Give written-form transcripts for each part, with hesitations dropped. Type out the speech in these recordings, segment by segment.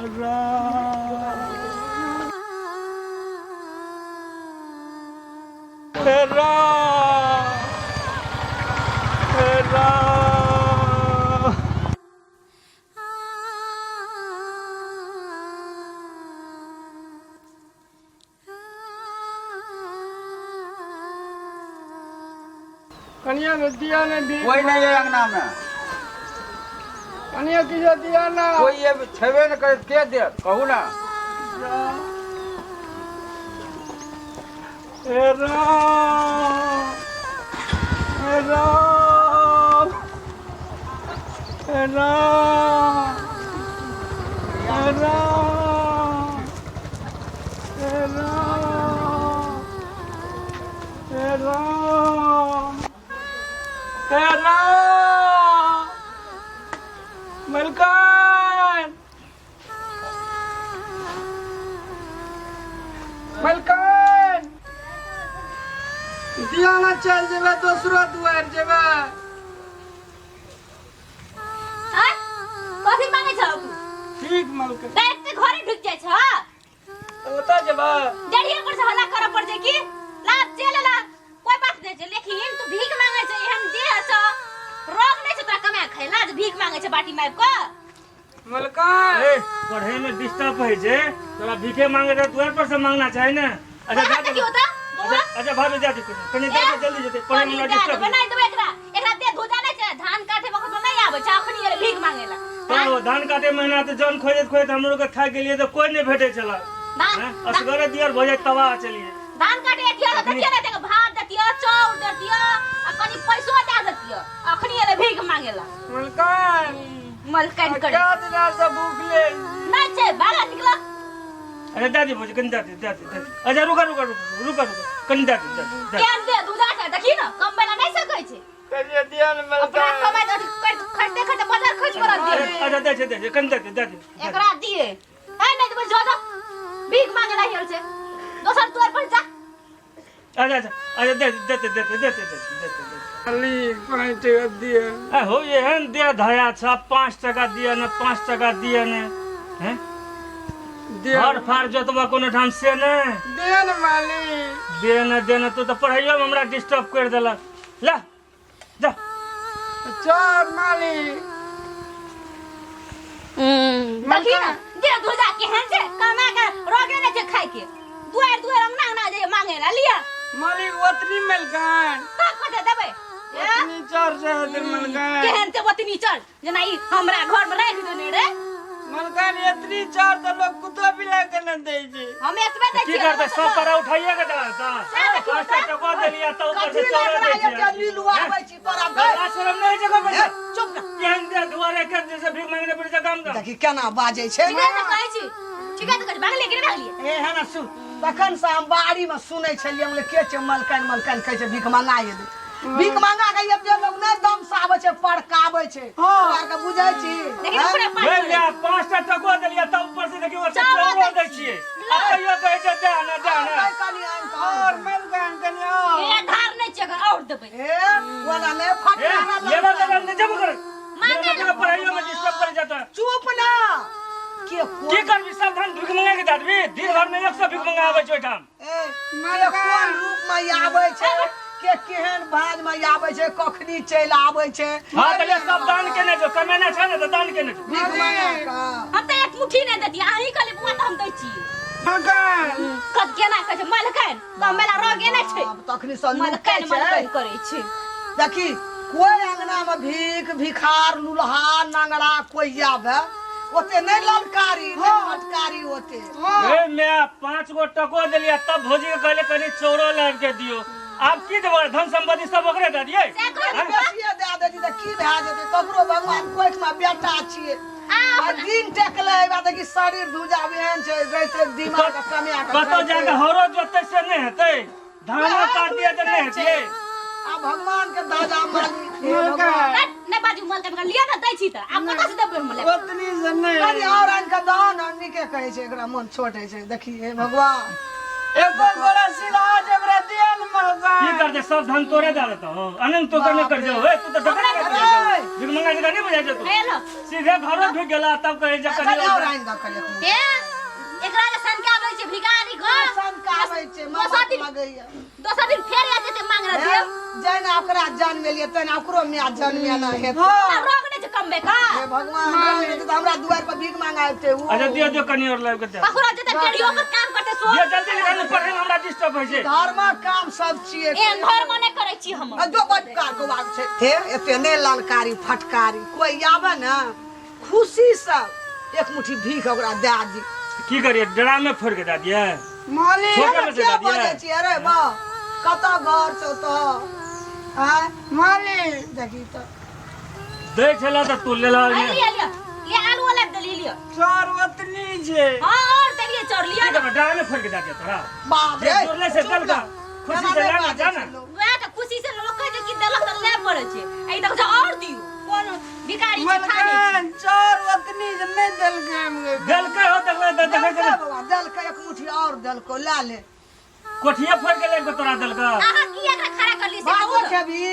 राम हे राम हे राम। कनिया ने दिया ने भी कोई नहीं है अंगना में। कनिया किछो दिया ना। कोई ये छेबे न करे, के दे कहू ना। हे राम हे राम हे राम हे राम हे राम हे राम हे राम। मलकान मलकान दिया ना, चल जेबे दोसरो दुआर जेबे। आँय? कथी मांगे छौ तू? ठीक मलकान। डायरेक्ट घरे ढुक जाइ छ। ओतऽ जेबे। जड़िए पर से हल्ला करऽ पड़ जाय की लाभ चल ला, कोई बात नहीं छै, लेकिन तू भीख मांगे छै, एहन देह छ, रोग नहीं छै तोरा कमा खैला जे भीख मांगे छै बाटी माइब कऽ। मलकान ए, पढ़े में डिस्टर्ब होइ छै तोरा, भीखे मांगे रहे द्वार पर से मांगना चाही ने। अच्छा बौआ जा देखियो दे। तऽ बौआ। अच्छा अच्छा भाभी, जा दे कनी, दे दे, जल्दी जेतै पढ़े कनी में दए डिस्टर्ब। देबै, नहि देबै एकरा। एकरा देह धोजा नहि छै, धान काटे वखत में नहि आबै छै, अखनी एलै भीख मांगे ला। तो धान काटे महीना तऽ जन खोजैत खोजैत हमरो के थाकि गेलियै तऽ कोई नहि भेटै छलै। धान हैं? असगरे दियर भऽ जाइ तबाह चलिए। धान काटे एतियो तऽ देखियो ने, देख भात देतियो, चाउर देतियो आ कनी पैसो दए देतियो, अखनी एलै भीख मांगे ला। मलकान मलकान करे। क्या दिना से भूखले नहि छै, भागा निकल। अरे दादी भौजी, कनी दादी दादी दादी। अच्छा रुका रुका रुका रुका रुका, कनी दादी दादी दादी। केहन दे दूधा छै देखी ने, कमबै ला नहि सकै छै। कहिए दिया ने अपना मलकान। कमाइ दे, खर्चते खर्चते बजार खर्च करत अरे दिए। अच्छा दे छै दे छै, कनी दादी दादी। एकरा दिए है नहि देबै, जो जो भीख मांगे ला हियल छै, दोसर द्वार पर जा। अच्छा अच्छा अच्छा, दे दे दे दे दे दे दे दे दे। खाली 5 टका दिए। आ हो, एहन दे धया छ, 5 टका दिए ने, 5 टका दिए ने, हैं? दिया। घर फार जोतबा कोनो ठाम से ने। दिया ने मालिक। दे ने दे ने, तू तऽ पढ़ाइयो में हमरा डिस्टर्ब कर देलक, ला जा। चल मालिक। देखी ने दे धुजा केहन छै, कमा के रोगे नहि छै खाय के, दुआर दुआर अंगना अंगना जे मांगे ला लिया। मालिक ओतनी मलकान। तऽ कते देबै ए? ओतनी चार से हेतै मलकान। केहन छै ओतनी चल, जेना ई हमरा घर में राखि देने रे। मलकान, एतनी चार तऽ लोग कुत्तो बिला के न दै छै। हम एतबे दै की छियै। करतै, सब पारा उठाइए के देलक तऽ से देखियौ 5 टा तऽ। टका देलियै तऽ ऊपर से कथी चौरा लए दै तोरा छियै। एते लीलुआबै छी तोरा गै? लाज शरम नहि होइ छै कोइ पैसा? ए, चुप ना। केहन दे दुआरे के जैसे भीख मांगने पड़ै छै गाम गाम। देखी केना बाजै छै। ठीके तऽ कहै छी, ठीके तऽ कहै छी, भागलियै कि नहि भागलियै? ए हे ना सुन, तखन से हम बाड़ी में सुनै छलियै, हम के छै मलकाइन मलकाइन कहै छै, भीख मंगा एलै, भीख मंगा के एते लोग नहि दम से आबै छै, पड़काबै छै। तोरा आरके बुझै छी? लेकिन हैं? ओकरे पाइ भेल पड़ै या छै। 5 टा टको देलियै तब ऊपर से देखियौ ओते चावल चावलो दै दै छियै। छियै आ तैयो कहै छै दे ने दे ने। आबै कनि आनि कऽ। और मलकान कनि और। ए धार नहि छै एकर, और देबै। ए ओना नहि ए फटकारा लेबा लगतै। देबा नहि जब कर। मांगे मेरा पढ़ाइयो में डिस्टर्ब कर जाता है। चुप ना के की कोन करबी, सब धान भीख मंगा के दादबी? दिन भर में 100 भीख मंगा आबै छै ओहिठाम। ए, के कोन रूप में आबै छै, के केहन भाज में आबै छै, कखनी चलि आबै छै। हाँ तऽ ले, सब दान केने छौ, कमेने छै ने तऽ दान केने छौ। भीख मंगा कऽ हम तऽ एक मुट्ठी नहि देतियै, अहीं कहलियै बौआ तऽ हम दै छियै। मलकान। कत केना कहै छै मलकाइन, कमेला रोगे नहि छै। आब तखनी से लुकै मलकाइन छै। मलकाइन करै छै। देखी, कोई अंगना में भीख भिखार लुल्हा नंगड़ा कोई आवे, ओते नहीं ललकारी नहीं फटकारी ओते। ए मैं 5 गो टको देलियै तब भौजी के कहले कनि चौरो लाबि के दियौ। आब की देबै, धन संपत्ति सब ओकरे दऽ दियै? से कहै हैं? बेसिए दए देती तऽ की भए जेतै? ककरो भगवान कोखि में बेटा छियै आ दिन टेकले एबा, देखी शरीर धुजा एहन छै, रहित रहित दिमाग के कमिया के कतौ जाके हरो जोतै से नहि हेतै, धानो काट दियै तऽ नहि हेतै। आ भगवान के दादा मालिक, हे भगवान। नहि नहि बाजू मलकाइन, लिअ ने, दै छी तऽ आब कतऽ से देबै हम ले? ओतनी से नहि। कनि और आनि कऽ दहो ने, नीके कहै छै, एकरा मन छोट होइ छै। देखी, हे भगवान। एको गोरा सिला जबरा दिया ने। मलकान। की करते सब धन तोरे दे देतो अनंत तो करने कर जाओ ए तू तो डकर कर अरे! भीख मंगा जगह नहीं बुझाइ छै तू हे लो सीधे घरो ढुक गेला तब कहे जे कनि कनी और आनि दऽ कनि एक मुट्ठी। ए एकरा जे सनकाबै छै भिखारी घर सनकाबै छै दोसर मामा दिन लगैया दोसर दिन फेर आ जेतै मांग रह दियौ जैना ओकरा जन्मेलियै तैना ओकरो माय जन्मेना हेतै। हमरा रोग नहि छै कमबे का हे भगवान, रोग हेतै तऽ हमरा दुआरि पर भीख मांगा अबितै उ। अच्छा दियो दियो कनी और लाबि के दे ककरो जेतै टेढ़ियो पर काम करतै सो दियो जल्दी कनी पढ़े में हमरा डिस्टर्ब होइ छै। धर्मक काम सब छियै। एहन धर्म नहि करै छी हम। आ जो बड कार के बात छै। हे एते नहि ललकारी फटकारी, कोई आबे ने खुशी से एक मुट्ठी भीख ओकरा दए दी। की करिए डरा में फोड़ के दे दिए मालिक छोटे में से के दे दिए बजै छी? अरे बा कतऽ घर छौ तो आँय मालिक देखी तऽ दै छला तऽ तू लेला आ लिअ लिअ लिअ आलू वाला देली लिअ। चाउर ओतनी छै। हां और देलिए चाउर लिअ की करबै डरा में फोड़ के दे दिए तोरा। बाप रे जे जोड़ले से देलका खुशी से केना ले नहि जा बाजै ना। छै लोक? वएह तऽ खुशी से लोक कहै छै कि देलक तऽ ले पड़ै छै। आ ई देखै छै और दियौ कोन भिखारी छै खा नहि छै। मलकान चाउर ओतनी जे नहि देलकै हमरे। देलकै हो देखलै तऽ देखै देलकै छै बौआ देलकै एक मुट्ठी और देलको लए ले। कोठिए फोड़ के लाबि के तोरा देलका। अहाँ की एकरा खड़ा करली से भातो कहू ने? खेबही?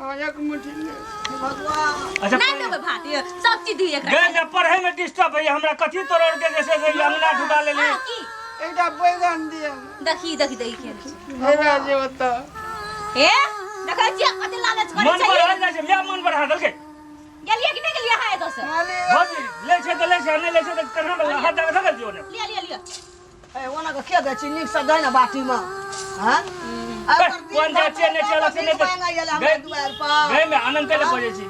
हाँ, एक मुट्ठी ले। हे भगवान। अच्छा नहि देबै भात ये, सब चीज दियै एकरा। गए जब पढ़े में डिस्टर्ब है हमरा कथी तोड़ के जैसे से अंगना ढुका लेली। हाँ, की एकटा बैगन दिअ। देखी देखी देखी के हेरा जे ओतऽ। ए देखै छियै कते लालच करै मन छै। बढ़ा जाइ छै माय मन बढ़ा देलकै। गेलियै कि नहि गेलियै अहाँ एतऽ से? मालिक भौजी लै छै तऽ लै छै नहि लै छै तऽ कन्हा में हाथ दऽ के धकेल दियौ ने। लिअ लिअ लिअ। ए ओना के के दै छी नीक से दै ने बाटी में। हाँ? कोन जाइ छियै नहि छियै अलग से नहि भीख मांगै एलै हमरा दुआरि पर। गए में आनंद के बजै छी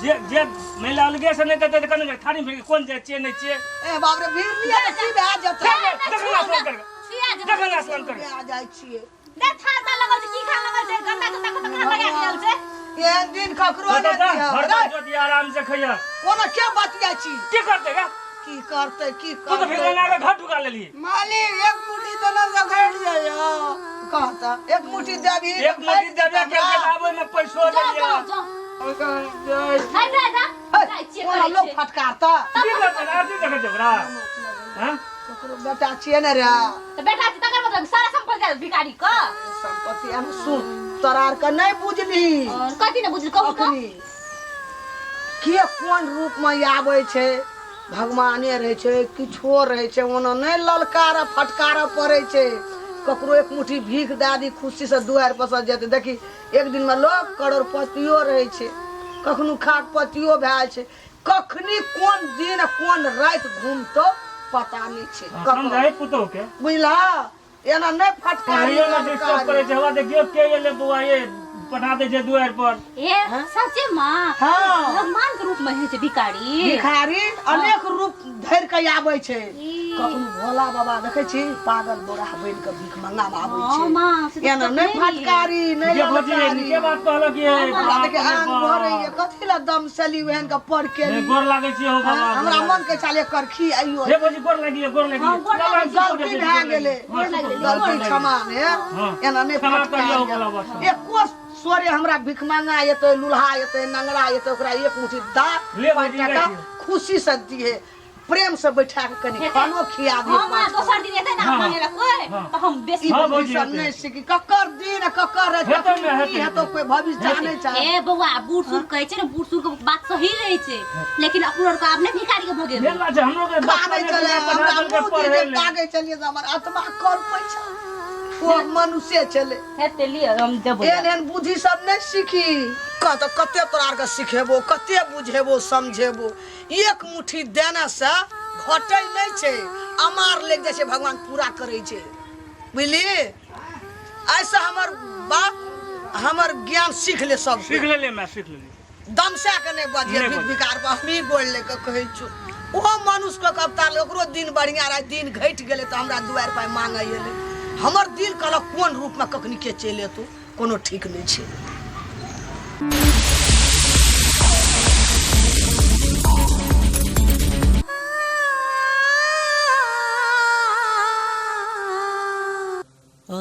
जे जे महिला अलगे से नहि देतै तऽ कने थारी में कोन जाइ छियै नहि छियै। ए बाप रे भीड़ लिअ तऽ की भए जेतै? देखना स्नान कर छुआ जेतै। देखना स्नान कर भए जाइ छियै। देख थाल ताल लगल छै की खा लगल छै गंदा गंदा कतऽ कहाँ लगा के आयल छै। एहन दिन ककरो तो नहि जा दिहऽ। घर रे, पर जो आराम से खइया। ओना के बतिया छी? की करतै गा? की करतै की तू तऽ करतै? भीख मंगा के घर ढुका लेली। मालिक एक मुट्ठी देला से घटि जाइया। कहता एक मुट्ठी देबही एक मुट्ठी देबे के आबै में पैसो जाओ देलियै। जाओ जाओ। मलकान जाइ छी। हट जा जा। जाइ छियै ओना करै लोक छियै। फटकारता। की करतै आरती देखै छै ओकरा? हाँ? ककरो बेटा छियै ने रे। तऽ बेटा छै तकर मतलब सारा संपत्ति दे भिखारी के। संपत्ति हम सुन तोरा आर के नहि बुझली। और कथी ने बुझली कहू तऽ। अखनी के कोन रूप में आबै छै भगवाने रहै छै किछो रहै छै ओना नहि ललकार फटकार पड़ै छै। ककरो एक मुट्ठी भीख दए दी खुशी से दुआरि पर से जेतै। देखी एक दिन में लोग करोड़पतियो रहै छै कखनो खाकपतियो भए जाइ छै। कखनी कोन दिन आ कोन राति घूमतो पता नहि छै ककरो। समझाइ पुतोह के बुझला एना नहि फटकारी पढ़ैयो में डिस्टर्ब करै छै। हवा देखियौ के एलै बौआ ये पठा दै छै दुआरि पर। ए सच्चे माँ हाँ। भगवान के रूप में होइ छै भिखारी। भिखारी अनेक रूप धरि के आबै छै। ई। कखनो भोला बाबा देखै छी पागल बोरा बनि के भीख मंगा में आबै हाँ छै। माँ, से तऽ एना नहि देखने फटकारी नहि जे भौजी ललकारी। नीके बात कहलक ये। हमरा बाप देखिए रे आंग बाप। भरैये कथी लए दम सेली ओहन के पढ़ के नहि, गोर लागै छी हो बाबा। हमरा मन के चाले करखी आइयो। हे भौजी गोर लागिए गोर लागिए। हाँ, गोर लागै छी। गलती भए गेलै। हाँ, गलती क्षमा ने हाँ। एना नहि क्षमा करियौ फटकारी। भोला बाबा। एको सोरे हमरा भीख मंगा एतै लुल्हा एतै नंगरा एतै ओकरा एक मुट्ठी दा ले पाँच भौजी, टाका ले। खुशी से दिहे प्रेम से बैठा के कनी हेतै। खानो खिया दिहे। हाँ माँ दोसर दिन एतै ने हाँ। मांगे ला कोई हाँ। तऽ हम बेसी ई हाँ, बुद्धि भौजी, सब हेतै। नहि सीखी ककर दिन आ ककर राति हेतै कखन ने, की हेतै। हेतौ कोई भविष्य जानै छै। ए बौआ बूढ़ सूढ़ कहै छै ने बूढ़ सूढ़ के बात सही रहै छै लेकिन अपनो आर के आब नहि भिखारी के भगेबै। मेन बात छै हमरो के कानै बचपने छलै से हमरा पढ़ा देलकै मुँह पढ़ै जे ले। ताकै छलियै से हमर आत्मा कलपै छल। ओ मनुष्य छलै। हेतै लिअ हम देबै। एहन एहन बुद्धि सब नहि सीखी। कह तऽ कते तोरा आरके सिखेबो कते बुझेबो समझेबो। एक मुट्ठी देने से घटै नहि छै अमार लागि जाइ छै भगवान पूरा करै छै। बुझली ऐसे हमर बाप हमर ज्ञान सीख ले सब। सीख लेलियै मैं सीख लेलियै। दमसा के नहि बजियै नहि भीख बजियै। भिखार पर हमही गोड़ ले के कहै छु। ओहो मनुष्य के अवतार ले ओकरो दिन बढ़िया रहै दिन घटि गेलै तऽ हमरा दुआरि पर मांगै एलै। हमर दिल कहलक कोन रूप में कखनी के चलि एतौ कोनो ठीक नहि छै। आ